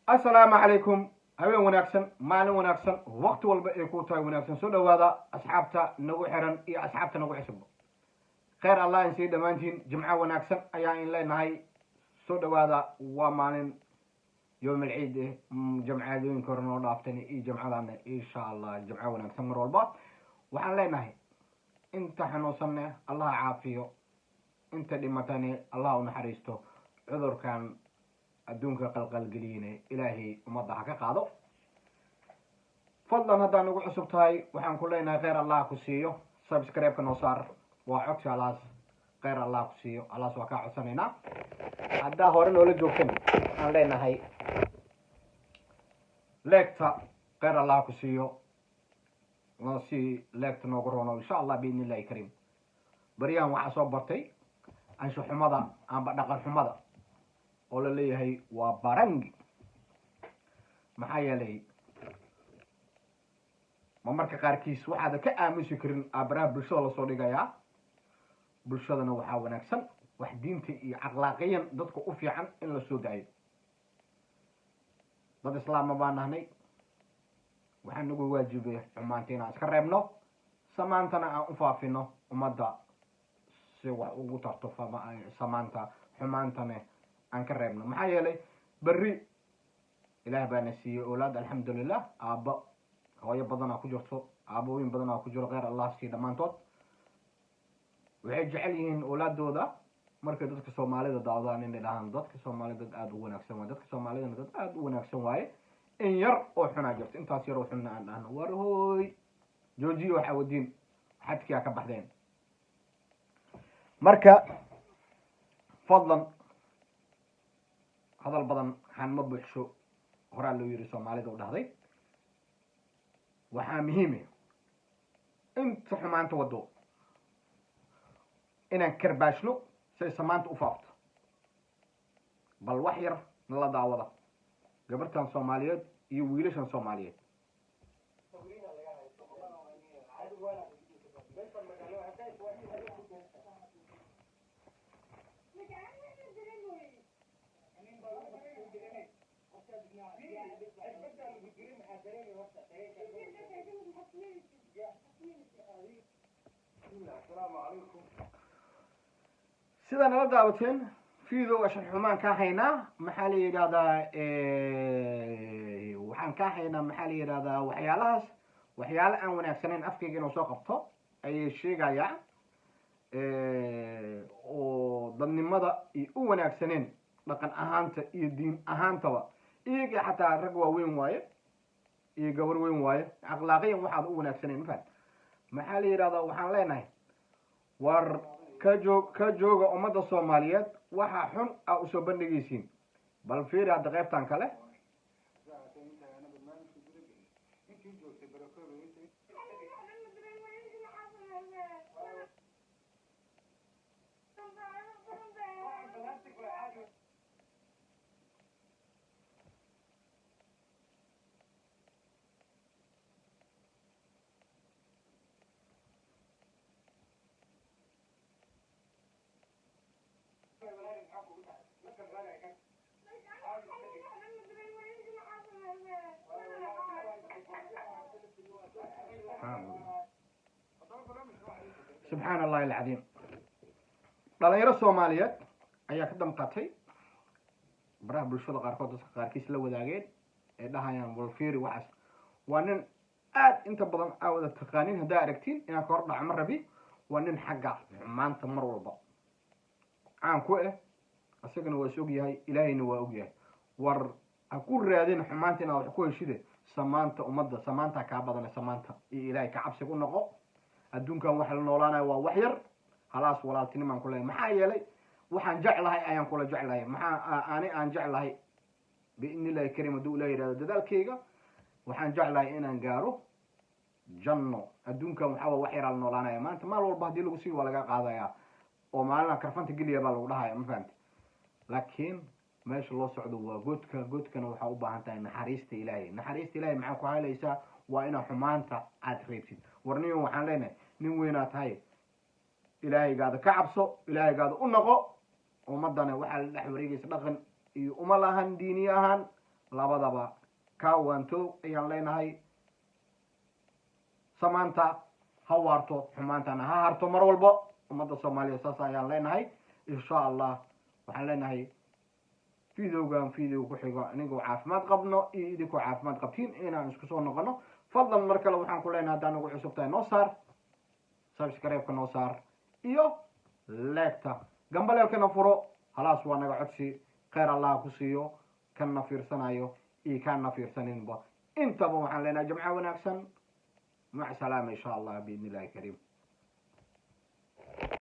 Assalaamu calaykum. Habeen wanaagsan, maalin wanaagsan, waqti walba ay ku tahay wanaagsan. Soo dhawaada asxaabta nagu xiran iyo asxaabta nagu cusub. Kheyr Allah in sii dhammaantiin. Jimco wanaagsan ayaa in leenahay. Soo dhawaada, waa maalin yowm alciid eh. Jamcaadooyinka hore noo dhaaftan iyo jamcadana, insha Allah jimco wanaagsan. Mar walba waxaan leenahay, inta xanuunsanne Allah caafiyo, inta dhimatane Allah u naxariisto, cudurkan adduunka qalqalgeliyine Ilaahay ummadda ha ka qaado. Fadlan, haddaa nagu cusub tahay, waxaan ku leenahay kheyr Allah ku siiyo, subscribe-ka noo saar. Waa codsi alaas, kheyr Allah ku siiyo, alaas waa kaa codsanaynaa. Haddaa hore noola joogtan, waxaan leenahay like-ta, kheyr Allah ku siiyo, noo sii like-ta noogu roono, insha Allah biidni illahi kariim. Baryahan waxaa soo bartay ansho xumada amba dhaqan xumada oo la leeyahay waa barangi. Maxaa yeelay, ma marka qaarkiis waxaada ka aamusi karin aabaraha bulshada lasoo dhigayaa. Bulshadana waxaa wanaagsan wax diinta iyo akhlaaqiyan dadka u fiican in lasoo daayo. Dad islaama baa nahnay, waxaa nagu waajibay xumaanta inaan iska reebno, samaantana aan u faafino ummadda si wax ugu tarto samaanta, xumaantana aan ka reebno. Maxaa yeelay, berri Ilaah baana siiyey owlaad, alxamdulilah. Aabbo hooyo badanaa ku jirto, aabooyin badanaa ku jiro, kheyr Allah sii dhammaantood. Waxay jecel yihiin owlaadooda markay dadka Soomaalida daawadaan inay dhahaan dadka Soomaalida dad aada u wanaagsan waaye, dadka Soomaalidana dad aada u wanaagsan waaye. In yar oo xunaa jirto, intaas yar oo xunna aan dhahno, war hooy, joojiyo, waxaa wadiin xadkiyaa ka baxdeen. Marka fadlan, hadal badan han ma buuxsho, horaa loo yiri, Soomaalida u dhahday. Waxaa muhiime inta xumaanta wado inaan karbaashno si ay samaanta u faafto. Bal wax yar nala daawada gabartan Soomaaliyeed iyo wiilashan Soomaaliyeed. Sidaa nala daawateen video, ashan xumaan kaa haynaa, maxaa la yidhahdaa, waxaan kaa haynaa, maxaa la yidhahdaa, waxyaalahaas, waxyaalo aan wanaagsanayn afkayga inuu soo qabto ayay sheegayaa oo dadnimada iyo u wanaagsaneen, dhaqan ahaanta iyo diin ahaantaba. Iyaga xataa rag waaweyn waaye iyo gabar weyn waaye, akhlaaqiyan waxaad u wanaagsanayn mafahad. Maxaa la yidhahdaa, waxaan leenahay war ka joog, ka jooga ummadda Soomaaliyeed waxa xun aa usoo bandhigaysiin. Bal fiiri hadda qaybtan kale. Subxaan Allahi alcadiim. Dhalinyaro Soomaaliyeed ayaa ka damqatay baraha bulshada qaarkood, dadka qaarkiis la wadaageen ee dhahayaan wal fiiri waxaas. Waa nin aad inta badan aa wada taqaanin, haddaa aragtiin inaan ka hor dhaco ma rabi. Waa nin xagga xumaanta mar walba caan ku ah, isagana waa is ogyahay, Ilaahayna waa ogyahay. War ha ku raadin xumaanta inaad wax ku heshide, samaanta ummadda, samaantaa kaa badana, samaanta iyo Ilaahay ka cabsiga u noqo. Adduunkan waxa la noolaanaya waa wax yar. Halaas walaaltinimaan ku leeyahay, maxaa yeelay waxaan jeclahay ayaan kula jeclahay. Maxaa ani aan jeclahay, biidni illahi karim, hadduu Ilah yidhahdo, dadaalkayga waxaan jeclahay inaan gaaro janno. Adduunkan waxaa waa wax yaraa la noolaanaya. Maanta maal walba haddii lagu siiyo waa laga qaadayaa, oo maalina karfanta geliya baa lagu dhahaya, ma fahamti? Laakiin meesha loo socdo waa godka. Godkana waxaa u baahan tahay naxariista Ilaahay. Naxariista Ilahay maxaa ku helaysaa? Waa inaa xumaanta aada reebtid. War nin, waxaan leenahay nin weynaa tahay, Ilaahaygaada ka cabso, Ilaahaygaada u noqo. Ummadana waxaa la dhex wareegaysa dhaqan iyo uma lahan diini ahaan. Labadaba kawanto ayaan leenahay. Samaanta ha waarto, xumaantana ha harto mar walbo. Ummadda Soomaaliya saas ayaan leenahay, insha Allah. Waxaan leenahay videogan video ku xigo, anigoo caafimaad qabno iyo idinkoo caafimaad qabtiin, inaan isku soo noqono. Fadlan mar kale waxaan ku leenahay, haddaan ugu cusub tahay, noo saar subscribe-ka, noo saar iyo like-ta, gambaleelkana furo. Halaas waa naga codsi. Kheyr Allah ku siiyo kanna fiirsanayo iyo kaanna fiirsaninba intaba. Waxaan leenahay jamco wanaagsan, mac salaama, insha Allah, biidni illahi kariim.